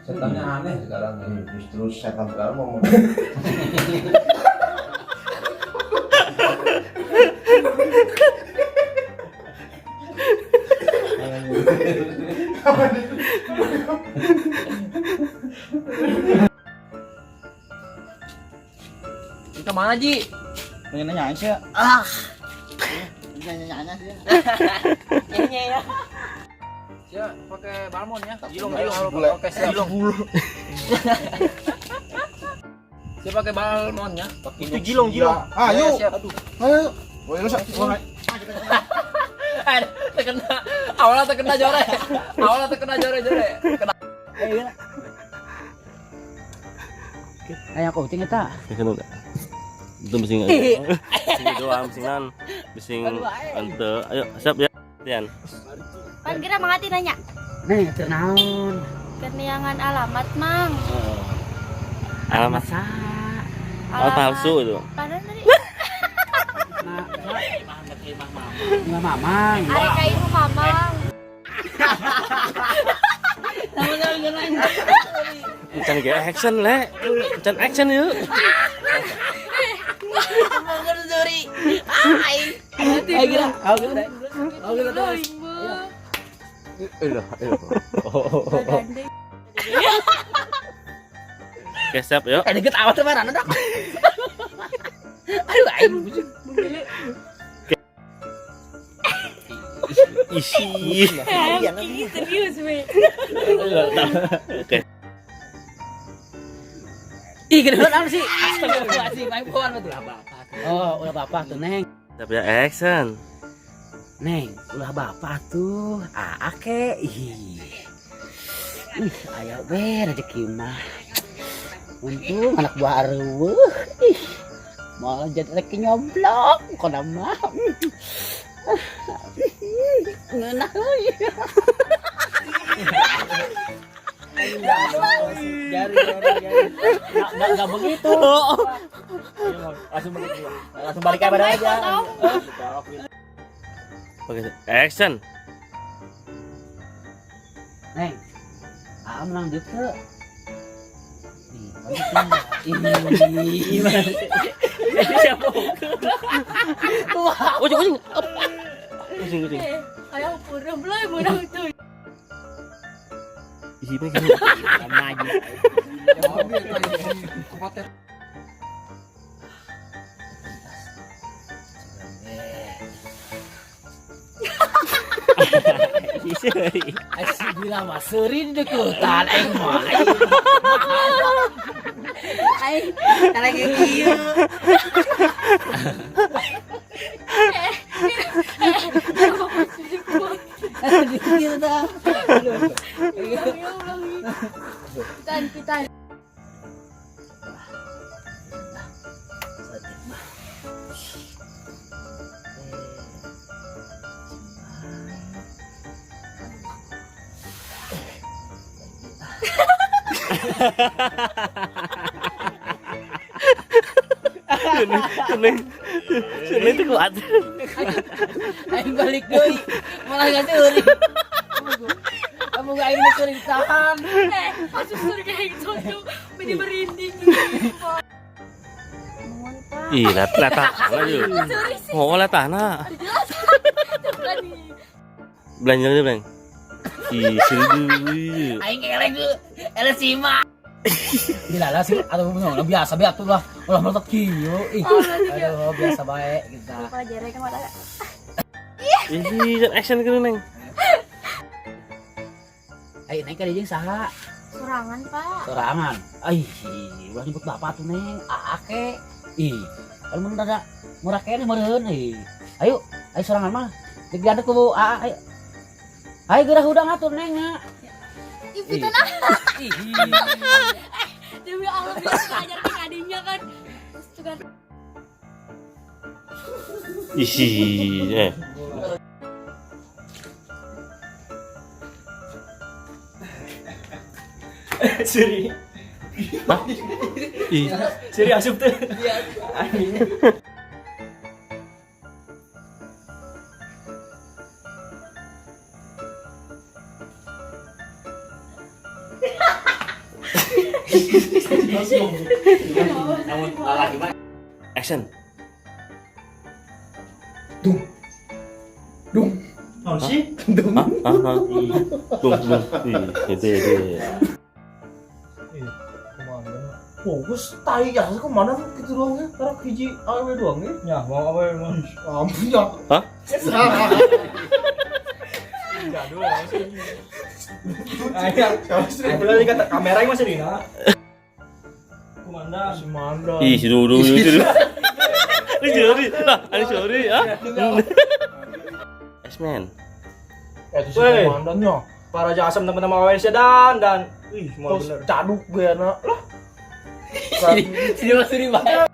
Setannya aneh sekarang ini. Justru setan sekarang mau Kemana Ji? Pengen nanya sih. Ah. Nanya-nanya sih. Nyanyi ya. Siap, pakai balmon ya. Jilong, jilong. Oke, siap. Jilong. Siap pakai balmon ya. Itu jilong, jilong. Ayo. Siap. Aduh. Ayo. Boleh lu. Terkena. Awalnya terkena jore. Awalnya terkena jore, jore. Kena. Ayo aku uting eta. Itu mesti sing doang mesingan bising ente. Ayo siap ya. Tian. Pan kira mangati nanya. Neng, teu naon? Keniangan alamat, Mang. Alamat sa. Alamat palsu itu. Padahal tadi Nah, imah mamang. ari ka ibu mamang. Can ge action le. Can action yuk. Ayo gila, ayo gila. Ayo gila terus. Oke, siap yuk. Eh deket awat tuh marana dak. Aduh aing. Isi. Serius, we. Oke. Ih, gede banget sih. Astagfirullahaladzim, aing poan betul apa. Oh, ulah bapak tuh, Neng. Siap ya action. Neng, ulah bapak tuh. Ah, ake. Ih. Ih, aya we rezeki mah. Untung anak buah areueuh. Ih. Mau jadi rezeki nyomblok kona mah. Ngeunah euy. Jari, jari, jari. Nggak begitu. Langsung balik, langsung balik kabar aja. Oke, action. Neng, ah menang duit tuh. Ih, gimana sih? Siapa? Wah, Ujung, ujung. Ujung, ujung. Ayo purem lah menang tuh. Ih, ini kan. maju. Asik bilang mah seurin deketan aing mah. Aing lagi kieu. Dikir dah. Pitan, pitan. Ini itu kuat. Aing balik deui. Malah gak seuri. Kamu gak aing seuri ditahan. Eh, masuk surga yang cocok. Bini merinding. Mohon, Pak. Ih, latah yuk. Sorry sih. Oh, latahna. Jelas. Bukan nih. Belanja aja, Bang. Ih, seru. Aing eleng eleng sima. Gila lah sih atau biasa biasa tuh lah. Ulah meletot kieu. Ih. Aduh, biasa baik kita. Lupa jere kan mata. Ih, action gitu, Neng. Ayo naik ka jeung saha? Sorangan, Pak. Sorangan. Ih, ulah nyebut bapak tuh, Neng. Ake. Ih, kalau mun rada murah kene meureun ih. Ayo, ayo sorangan mah. Digadek ku aa ayo. Ayo geura hudang atuh Neng nya. Ibu tenang. Demi Allah bisa ngajar ke adiknya kan. Terus juga Ih, eh. Siri. Hah? Ih, Siri asup tuh. Namun lagi mah Action. Dung. Dung. Naon sih? Dung. Hah? Hah? Hah? Dung, dung. Ih, itu itu. Ih, kemana? Fokus tai ya, kemana gitu doang ya? Taruh hiji awe doang ya. Ya, mau awe emang. Ampun ya. Hah? Jadul langsung. Ayo, boleh dikata kamera yang masih dina. Komandan, si Mandra. Ih, si Dudu, si Dudu. Ini sorry, lah, ini sorry, ah. X-Men. Eh, itu si komandannya. Para jasam teman-teman awalnya dan. Ih, mau bener. Caduk beana lah. Sini mah sini bae.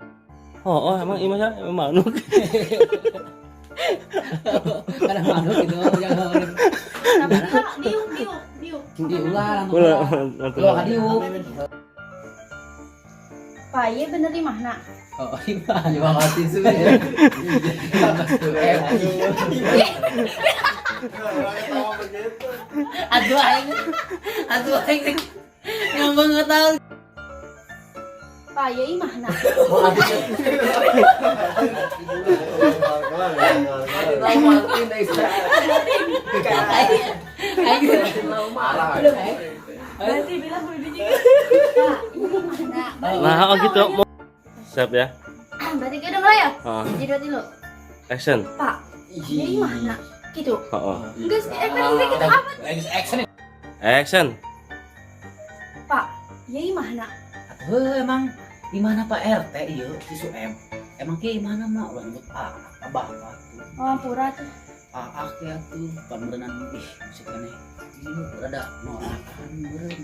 Oh, emang iya masa emang manuk. Karena manuk gitu jangan. Tapi kak, diuk diuk diuk. Diulah Ulah, Ulah ka diuk. Pak, iya bener di mana? Oh, iya, terima kasih sudah. Aduh aing ngomong nggak tahu. Pak, iya imahna. Berarti bilang beli juga. Pak, ini imahna. Nah, oh gitu. Siap ya. Berarti kita udah mulai ya? Heeh. Jadi dua tilu. Action. Pak, iya imahna. Gitu. Heeh. Enggak sih, kan kita apa? Action. Action. Pak, iya imahna. Heuh, emang di mana Pak RT ieu si Suem? Emang kieu imahna mah ulah nyebut ah, bapak tuh. Oh, ampura tuh. Ah, ya tuh pamerenan ih musik keneh. Ieu rada norakan meureun.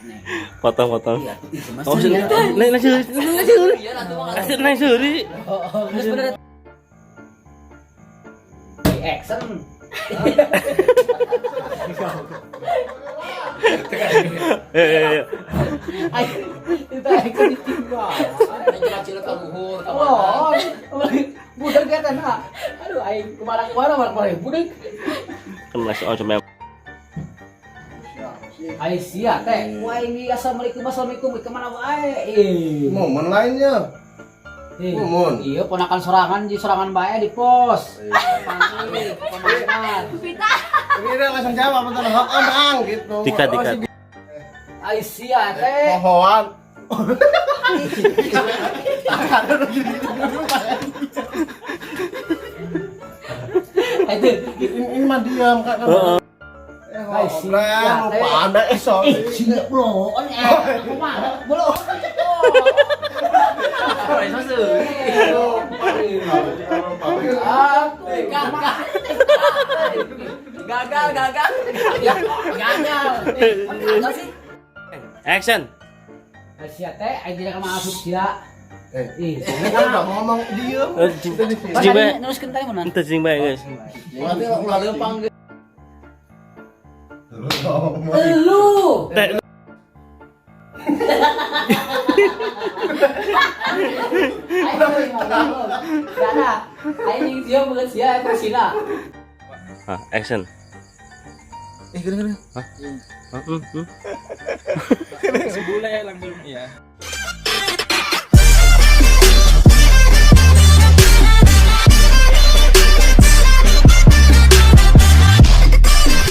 Neng. Potong-potong. Iya, ih mah Oh, sih. Neng, neng suri, neng suri. Action neng suri. Oh, geus bener. Action. Ya. Itu action ditimbang. Cilok ka luhur ka Oh, budak kata nah. Aduh, aing kemana-kemana malah budak. Kena si Ojo mem. Aing sia teh. Wah, ini assalamualaikum assalamualaikum kemana wae? Eh. Momen lainnya. Momen. Iya, ponakan sorangan di sorangan bae di pos. Panggil, ponakan. Pita. Ini dia langsung jawab betul. Heeh, Bang gitu. Tika tika. Aing sia teh. Pohoan. Itu Ini mah diam Kak. Heeh. Eh, lupa ada sorry. Sini bloon kumaha bloon. Gagal, gagal. Gagal. Gagal sih. Action. Sia teh aing tidak masuk sia. Eh, kan udah ngomong diem. Cing bae. Neruskeun teh mun. Ente cing bae, guys. Berarti ulah leumpang gitu. Elu. Teh. Gak aing dia banget sia presina. Hah, action. Eh, gini gini. Hah? Sebule langsung. Iya.